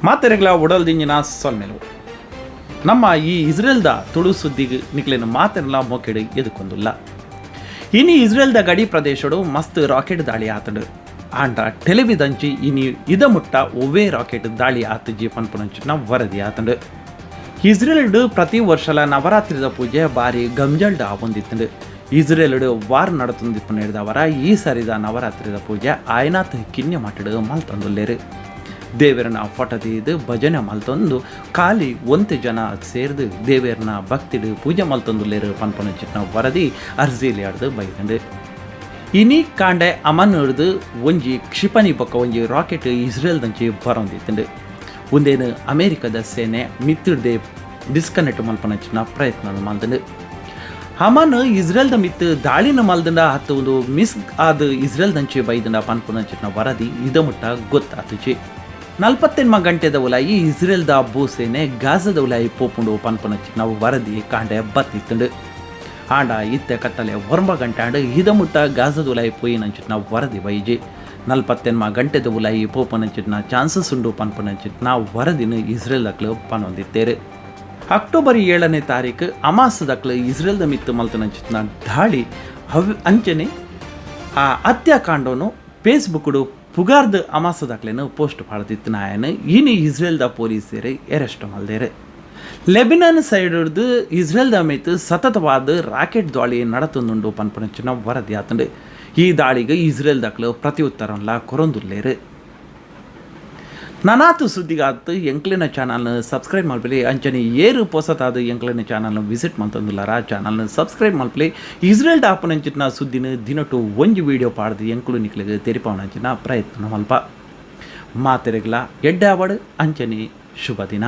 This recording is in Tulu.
ಮಾತೆರೆಗ್ಲ ಉಡಲ್ದಿಂಜಿನ ಸೊಲ್ಮೆಲು. ನಮ್ಮ ಈ ಇಸ್ರೇಲ್ದ ತುಳು ಸುದ್ದಿಗೆ ನಿಕ್ಲೆನ ಮಾತೆರ್ಲ ಮೊಕೆಡು ಎದುಕೊಂದುಲ್ಲ. ಇನಿ ಇಸ್ರೇಲ್ದ ಗಡಿ ಪ್ರದೇಶಡು ಮಸ್ತ್ ರಾಕೆಟ್ ದಾಳಿ ಆತಂಡು. ಆಂಡ ಟೆಲಿವಿದಂಚಿ ಇನಿ ಇದ ಮುಟ್ಟ ಒವ್ವೇ ರಾಕೆಟ್ ದಾಳಿ ಆತುಜಿ ಪನ್ಪುನಂಚಿನ ವರದಿ ಆತಂಡು. ಇಸ್ರೇಲ್ಡ್ ಪ್ರತಿ ವರ್ಷಲ ನವರಾತ್ರಿದ ಪೂಜೆ ಬಾರಿ ಗಂಜಲ್ಡ್ ಆವೊಂದಿತ್ತುಂಡು. ಇಸ್ರೇಲ್ಡ್ ವಾರ್ ನಡತೊಂದಿಪ್ಪುನೆಡ್ದಾವರ ಈ ಸರಿದ ನವರಾತ್ರಿದ ಪೂಜೆ ಆಯನಾತ್ ಕಿನ್ಯ ಮಟ್ಟಡ್ ಮಲ್ತೊಂದುಲ್ಲೆರ್. ದೇವೆರ್ನ ಫೋಟೋ ದೀದ್ ಭಜನೆ ಮಲ್ತೊಂದು ಖಾಲಿ ಒಂತೆ ಜನ ಸೇರ್ದ್ ದೇವೆರ್ನ ಭಕ್ತಿಡ್ ಪೂಜೆ ಮಲ್ತೊಂದುಲ್ಲೆರ್ ಪನ್ಪುನಂಚಿನ ವರದಿ ಅರ್ಜಿಲಿಯಾಡ್ದ್ ಬೈದ್ಂಡ್. ಇನಿ ಕಾಂಡೆ ಅಮನ್ ಒಂಜಿ ಕ್ಷಿಪಣಿ ಬೊಕ್ಕ ಒಂಜಿ ರಾಕೆಟ್ ಇಸ್ರೇಲ್ದಂಚಿ ಬರೊಂದಿತ್ತುಂಡು. ಉಂದೇನು ಅಮೆರಿಕದ ಸೇನೆ ಮಿತ್ತಿಡ್ದೆ ಡಿಸ್ಕನೆಕ್ಟ್ ಮಲ್ಪನಂಚಿನ ಪ್ರಯತ್ನ ಮಲ್ದ್ಂಡ್. ಹಮನ್ ಇಸ್ರೇಲ್ದ ಮಿತ್ತು ದಾಳಿನ ಮಲ್ದಂಡ ಹತ್ತು ಒಂದು ಮಿಸ್ ಆದ್ ಇಸ್ರೇಲ್ದಂಚಿ ಬೈದಂಡ ಪನ್ಪುನಂಚಿನ ವರದಿ ಇದಮುಟ್ಟ ಗೊತ್ತಾತುಜಿ. 48 ಗಂಟೆದ ಉಲಾಯಿ ಇಸ್ರೇಲ್ದ ಭೂಸೇನೆ ಗಾಜದ ಉಲಾಯಿ ಪೋಪುಂಡು ಪನ್ಪುನಂಚಿನ ವರದಿ ಕಾಂಡೆ ಬತ್ತಿತ್ತುಂಡು. ಆಂಡ ಇತ್ತೆ ಕತ್ತಲೆ 9 ಗಂಟೆ ಆಂಡ್, ಇದಮುಟ್ಟ ಗಾಜದ ಉಲಾಯಿ ಪೋಯಿನಂಚಿನ ವರದಿ ಬೈಜಿ. 48 ಗಂಟೆದ ಉಲಾಯಿ ಪೋಪುನಂಚಿನ ಚಾನ್ಸಸ್ ಉಂಡು ಪನ್ಪುನಂಚಿನ ವರದಿನ ಇಸ್ರೇಲ್ ದಕ್ಲು ಪನೊಂದಿತ್ತೇರು. ಅಕ್ಟೋಬರ್ 7ನೇ ತಾರೀಕು ಅಮಾಸ್ ದಕ್ಲು ಇಸ್ರೇಲ್ದ ಮಿತ್ತು ಮಲ್ತನಂಚಿನ ದಾಳಿ ಅಂಚನೆ ಆ ಹತ್ಯಾಕಾಂಡನು ಫೇಸ್ಬುಕ್ಡು ಪುಗಾರ್ದ್ ಅಮಾಸ ದಾಖಲೆನು ಪೋಸ್ಟ್ ಪಾಡ್ದಿತ್ತಿನ ಆಯನ್ ಇನಿ ಇಸ್ರೇಲ್ದ ಪೊಲೀಸರು ಅರೆಸ್ಟ್ ಮಲ್ದೇರು. ಲೆಬನಾನ್ ಸೈಡ್ದು ಇಸ್ರೇಲ್ದ ಮಿತ್ತು ಸತತವಾದ ರಾಕೆಟ್ ದಾಳಿ ನಡತೊಂದುಂಡು ಪನ್ಪುನಂಚಿನ ವರದಿ ಆತಂಡು. ಈ ದಾಳಿಗೆ ಇಸ್ರೇಲ್ ದಕ್ಲು ಪ್ರತ್ಯುತ್ತರನ್ಲ ಕೊರೊಂದುಲ್ಲೇರು. ನನಾತು ಸುದ್ದಿಗಾತ್ ಎಂಕ್ಲಿನ ಚಾನಲ್ನ ಸಬ್ಸ್ಕ್ರೈಬ್ ಮಲ್ಪಲಿ. ಅಂಚನೆ ಏರು ಪೊಸತಾದ ಎಂಕ್ಲಿನ ಚಾನಲ್ನ ವಿಸಿಟ್ ಮಲ್ತೊಂದುಲ್ಲಾರ ಚಾನಲ್ನ ಸಬ್ಸ್ಕ್ರೈಬ್ ಮಲ್ಪಲಿ. ಇಸ್ರೇಲ್ ಆಪನಂಚಿನ ಸುದ್ದಿನ ದಿನಟು ಒಂಜಿ ವಿಡಿಯೋ ಪಾಡ್ದು ಎಂಕ್ಲು ನಿಕ್ಲಿಗೆ ತೆರಿಪಾವನಂಚಿನ ಪ್ರಯತ್ನ ಮಲ್ಪ. ಮಾತೆರೆಗ್ಲ ಎಡ್ಡೆ ಆವಡ್, ಅಂಚನೆ ಶುಭ ದಿನ.